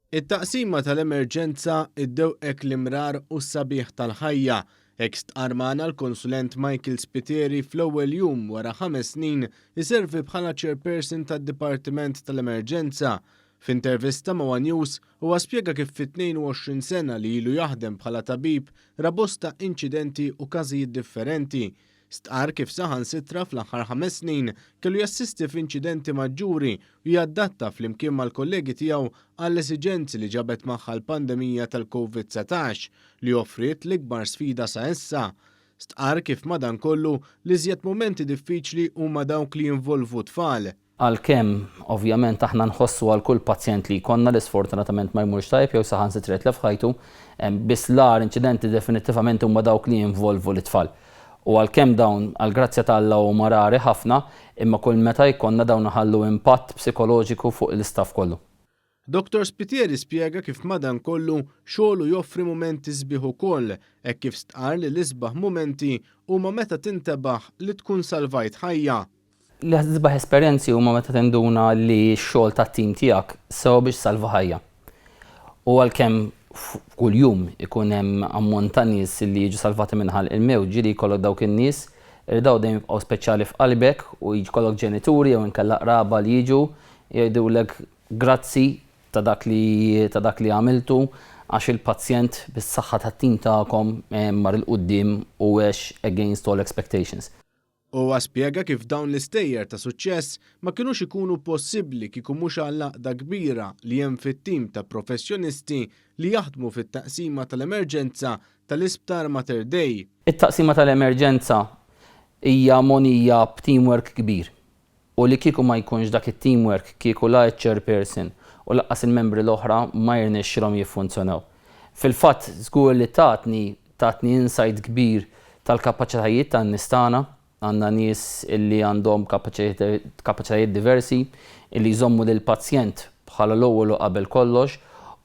It-taqsima tal-emerġenza iddewqek l-imrar u s-sabiħ tal-ħajja. Hekk stqarr magħna l-Konsulent Michael Spiteri fl-ewwel jum wara ħames snin iservi bħala Chairperson tad-Dipartiment tal-Emerġenza. F'intervista ma' one News, huwa spjega kif fit-22 sena li ilu jaħdem bħala tabib ra bosta inċidenti u każijiet differenti. Stqarr kif saħansitra fl-aħħar ħames snin kellu jassisti f'inċidenti maġġuri u jadatta flimkien mal-kollegi tiegħu għall-esiġenzi li ġabet magħha l-pandemija tal-Covid 19 li offriet l-ikbar sfida sa issa. Stqarr kif madankollu l-iżjed mumenti diffiċli huma dawk li jinvolvu tfal. Għalkemm, ovvjament, aħna nħossu għal kull pazjent li jkollna li sfortunatament ma jmurx tajjeb jew saħansitra jitlef ħajtu, biss l-agħar inċidenti definittivament huma dawk li jinvolvu lit-tfal. U għalkemm dawn, għall-grazzja ta' Alla huma rari ħafna, imma kull meta jkollna dawn iħallu impatt psikoloġiku fuq l-istaff kollu. Dottor Spiteri spjega kif madankollu xogħlu joffri mumenti sbieħ ukoll hekk kif stqarr li l-isbaħ mumenti huma meta tintebaħ li tkun salvajt ħajja. L-isbaħ esperjenzi huma meta tinduna li x-xogħol tat-tim tiegħek sewa biex salva ħajja. U għalkemm kuljum ikun hemm ammont ta' nies li jiġu salvati minn ħalq il-mewt, ġieli jkollok dawk in-nies li daw dejjem jibqgħu speċjali f'qalbek u jkollok ġenituri jew inkella qraba li jiġu jgħidulek grazzi ta' dak li ta' dak li għamiltu għax il-pazjent bis-saħħa tat-tim tagħkom mar 'il quddiem u għex against all expectations. Huwa spjega kif dawn l-istejjer ta' suċċess ma kinux ikunu possibbli kieku mhux għall-għaqda kbira li hemm fit-tim ta' professjonisti li jaħdmu fit-taqsima tal-emerġenza tal-Isptar Mater Dei. It-taqsima tal-emerġenza hija mogħnija b'teamwork kbir. U li kieku ma jkunx dak it-teamwork kieku la ċ-chairperson u lanqas il-membri l-oħra ma jirnexxilhom jiffunzjonaw. Fil-fatt żgur li tatni tatni insight kbir tal-kapaċitajiet tan-nies tagħna. Għandna nies illi għandhom kapaċitajiet diversi illi jżommu lill-pazjent bħala l-ewwel u qabel kollox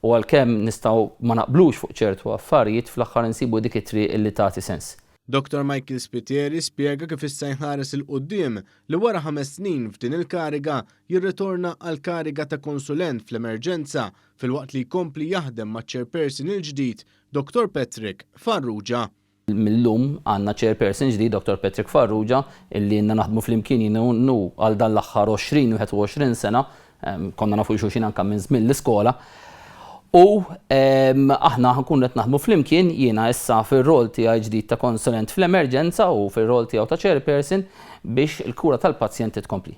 u għalkemm nistgħu ma naqblux fuq ċertu affarijiet fl-aħħar insibu dik it-triq illi tagħti sens. Dottor Michael Spiteri spjega kif issa jħares 'il quddiem li wara ħames snin f'din il-kariga jirritorna għall-kariga ta' konsulent fl-emerġenza filwaqt li jkompli jaħdem maċ-chairperson il-ġdid Dottor Patrick Farrugia. Mil-lum għandna chairperson ġdid Dottor Patrick Farrugia illi ilna naħdmu flimkien jien u hu għal dan l-aħħar 20, 21 sena. Konna nafu 'l xulxin anke minn żmien l-iskola. U aħna ħa nkunu qed naħdmu flimkien, jiena issa fir-rol tiegħi ġdid ta' konsulent fl-emerġenza u fir-rol tiegħu ta' chairperson biex il-kura tal-pazjenti tkompli.